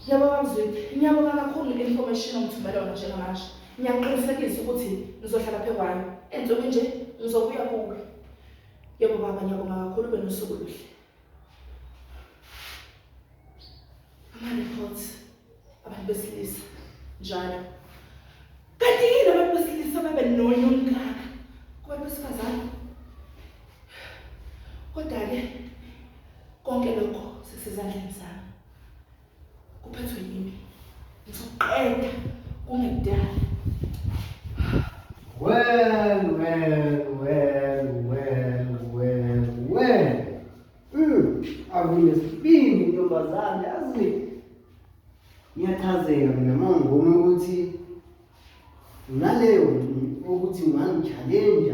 Ngiyabonga Mzwidi, ngiyabonga kakhulu nge-information ongithumela yona njengamanje. Ngiyakuqinisekisa ukuthi ngizohlala phe kwayo. Ensukwini nje ngizobuya kuwe. Yebo baba, ngiyabonga kakhulu ube nosuku oluhle. Ama-reports abantu besilisa njalo. Kanti yini abantu besilisa babe nonya olungaka kubantu besifazane? Kodwa-ke konke lokho sekusezandleni zami. Kuphethwe yimi. Ngizoqeda kungekudala. Well, well, well, well, well, well. Akunesibindi ntombazane, yazi ngiyachazeka mina uma ngibona ukuthi unaleyo ukuthi ungangi-challenge.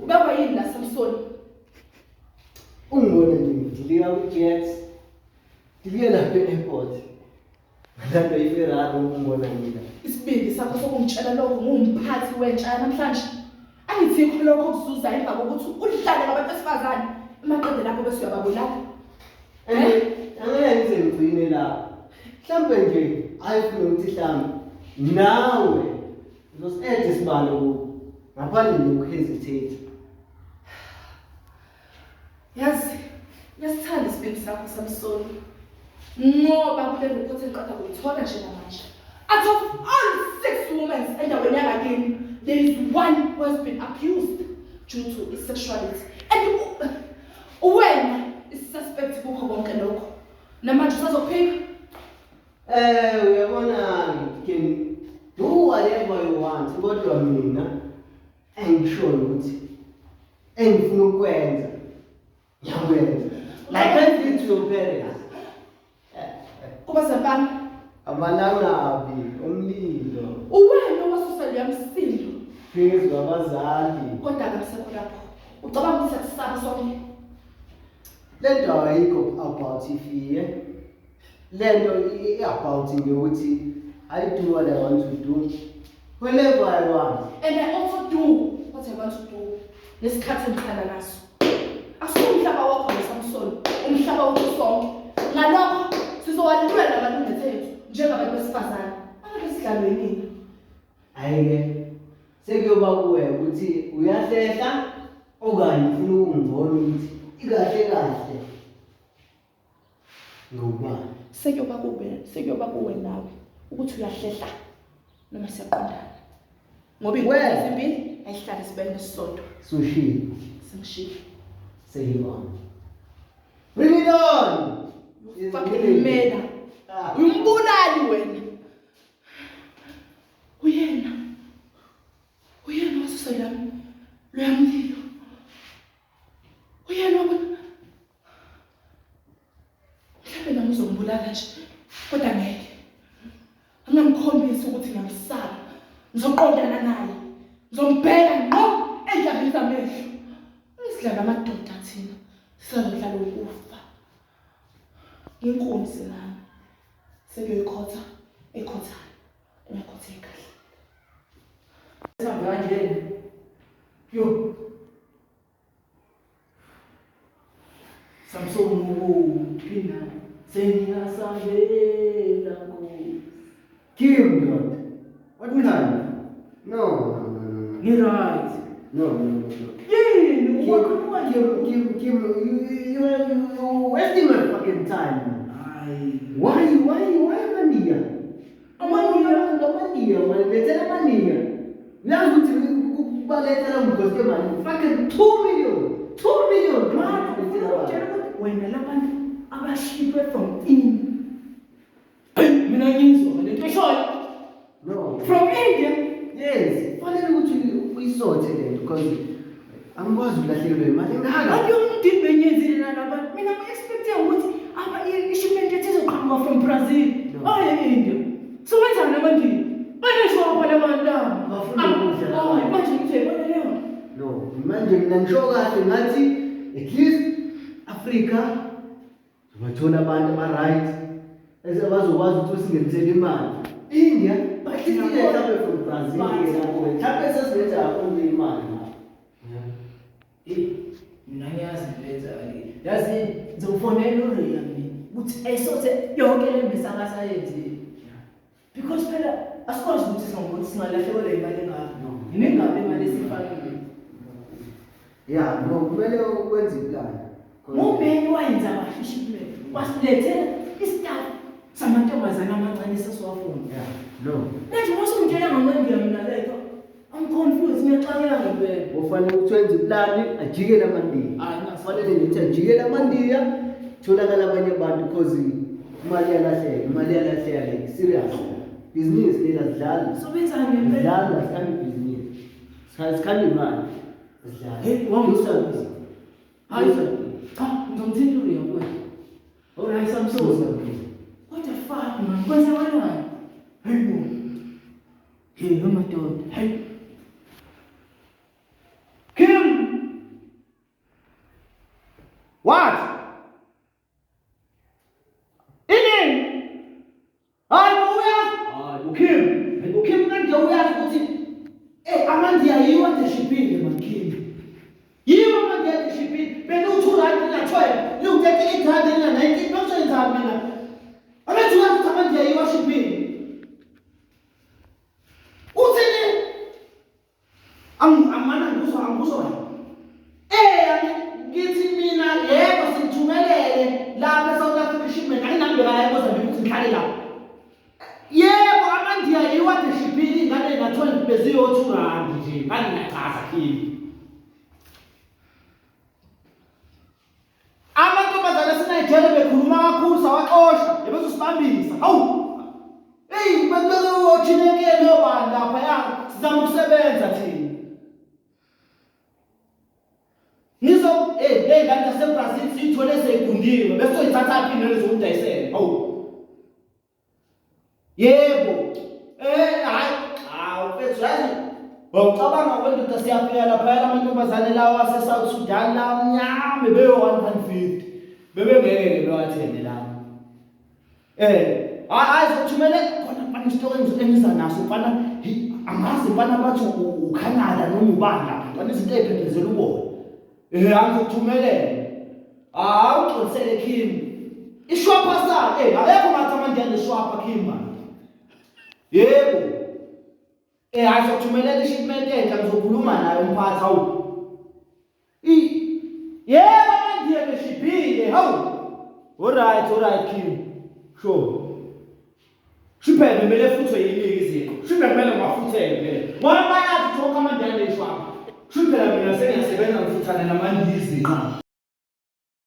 Ubekwa yini la Samson? Ungibona nje ngidilika kwi-jet, ngidilike lapha e-airport. Ngalanda i-Ferrari ukungibona mina. Isibindi sakho sokungitshela lokho ngumphathi wentsha namhlanje. Angithikho lokho okuzuza emva kokuthi udlale ngabantu besifazane. Emaqede lapho bese uyababulala. Eh, angeke ngize ngigcine lapho. Mhlampe nje ayifuna ukuthi mhlampe nawe uzosi-add isibalo kubo ngaphandle nje ukuhesitate. Yazi, uyasithanda isibindi sakho Samsoni. Ngoba kule report engiqeda kuyithola njengamanje. Out of all six women endaweni yangakini, there is one who has been accused due to his sexuality. And wena is-suspect kukho konke lokho. Namanje usazophika? Eh, uyabona you can do whatever you want kodwa mina engishoyo ukuthi engifuna ukwenza ngiyakwenza like I did to your parents. Kuba sempama. Amalangabi omlilo. Uwena owasusa leya msindo. Phezu kwabazali. Kodwa akasekho lapho. Ucabanga ukuthi siyakusaba sonke? Le nto ayikho about ifiye. Le nto i-about nje ukuthi I do what I want to do whenever I want. And I also do what I want to do. Nesikhathi engithanda ngaso. Akusiwo umhlaba wakho lo Samson, umhlaba wethu sonke. Ngalokho sizowalwela amalungelo ethu njengabantu besifazane. Angeke sidlalwe yinina. Hhayi-ke sekuyoba kuwe ukuthi uyahlehla okanye ufuna ukungibona ukuthi ikahle kahle ngubani. Sekuyoba kuwe, sekuyoba kuwe nawe ukuthi uyahlehla noma siyaqondana. Ngoba iy'nkomo ezimbili ayihlali esibeni esisodwa. Sushilo. Sengishilo. Say it on. Bring it on. You fucking murder. Ah. Umbulali wena. Uyena. Uyena wasusa lami. Loya mlilo. Uyena wabona. Mhlawumbe nami uzombulala nje. Kodwa ngeke. Angamkhombisi ukuthi ngiyamsaba. Ngizoqondana naye. Ngizombheka ngqo endlabeni zamehlo. Sidlala amadoda thina. Sizodlala ukufa. Inkunzi nami. Sekuyoyikhotha ekhothayo. Engakhothe kahle. Sihambe kanjena. Yo. Samson ukuphi na? Sengiyasabela Nkosi. Kim ndoda. What kind? No, no, no, no, no. Ngi-right. No, no, no, no. Yini? Kim, Uwakhuluma nje. Kim, Kim, you wasting my fucking time. Hayi. Why amaNdiya? AmaNdiya? AmaNdiya, man, lethela amaNdiya. Uyazi ukuthi kubalethela umgosi mali. Fucking 2 million. 2 million. Manje ufuna ukutshela ukuthi wena labantu abashipwe from India. Mina ngizwa lento eshoyo. No. From India. Yes, fanele ukuthi uyisothe lento because angikwazi ukulahlekelwa imali engaka. Kanti yonke into benyenzile nalabantu. Mina ngi-expecte ukuthi aba i-shipment ethu izoqhamuka from Brazil. No. Aye India. So wenzani amaNdiya? Baneshwapha labantu laba. Bafuna ukudla laba. Hayi manje ngithi uyayibona leyo nto. No, manje mina ngisho kahle ngathi at least Africa bathola abantu aba-right ese bazokwazi ukuthi usingenisele imali. India, but at least ile mhlawumbe from Brazil ke lapho mhlawumbe sesingenza kakhulu imali lapho. Eh, mina ngiyazi into eyenzakalile. Yazi ngizofonela uRia mina ukuthi ayisothe yonke le mess. singakasayenzi. Because phela asikwazi ukuthi singakuthi singalahlekelwa imali engaka. No. Iningi kabi imali esiyifakile. Yeah, no, kumele ukwenze iplan. Ngubeni wayenza kahle ishipment. Wasilethela istaff samantombazane amancane sesiwafuna. Yeah, no. Manje wasungitshela ngamandiya mina letho. I'm confused, ngiyaxakeka ngempela. Ufanele ukuthi wenze iplani ajikele amandiya. Hayi, ngasi- Kufanele ngithi ajikele amandiya tholakala abanye abantu because imali iyalahleka, imali iyalahleka like serious. Business lela sidlala. So benzani ngempela? Sidlala sikhanda ibhizinisi. Sikhanda imali. Sidlala. Hey, wangisusa. Hayi, cha, ngizomthinta uRia kuwe. Alright, Samson. What the fuck man? Kwenzakalani? Hey bo. Hey, madoda. Hey. Kim! What? Ini? Hayi bo uyazi. Hayi bo Kim. Hayi bo Kim kanje uyazi ukuthi amandiya yiwo ade shibhile man Kim. Yiwo amandiya ade shibhile. Benu 2 rand na 12, liwu 38 rand na 19 bekuzoyenzani mina? Abethi uyazi ukuthi amandiya yiwo ashibhile. Uthini? Amana ngikuzwa angikuzwa wena. Ngithi mina yebo sithumelele lapha eSouth Africa shipment ayinami bekaya eMozambique ukuthi ngihlale lapha. Yebo amandiya yiwo ade shibhile ingane na 12 beziyo 2 rand nje manje ngiyachaza kimi. Amantombazane aseNigeria bekhuluma kakhulu sawaxosha ebezosibambisa. Hawu! Hey, bekuyotshineke nobani lapha ya sizama ukusebenza thina. Ngizo ley'ngane zaseBrazil siyithole seyigundiwe bese soyithatha phi nalezo zokudayisela. Hawu. Yebo. Hayi, hawu mfethu yazi wawucabanga kwendoda siyafika lapha amantombazane lawa ase-South Sudan la amnyama beyo 150. Bebengeke ke bewathenge lawa. Hayi zokuthumele khona mfana isitoko engiza naso mfana angazi mfana bathi uKhanada noma ubani lapha mfana izinto ey'phephezela ubona. Angizokuthumelela. Hayi uxolisele Kim. Ishwapha sa akekho ngathi amandiya neshwapha Kim man. Yebo. Hayi sokuthumelela ishipment entsha ngizokhuluma naye umphathi hawu. Yebo amandiya beshibhile hawu. Alright Kim. Sure. Shiphele kumele futhwe yini izinto. Shiphele kumele ngiwafuthele phela. Ngoba bayazi ukuthi wonke amandiya neshwapha. Shiphela mina sengiyasebenza ngifuthana namandiya izinqa.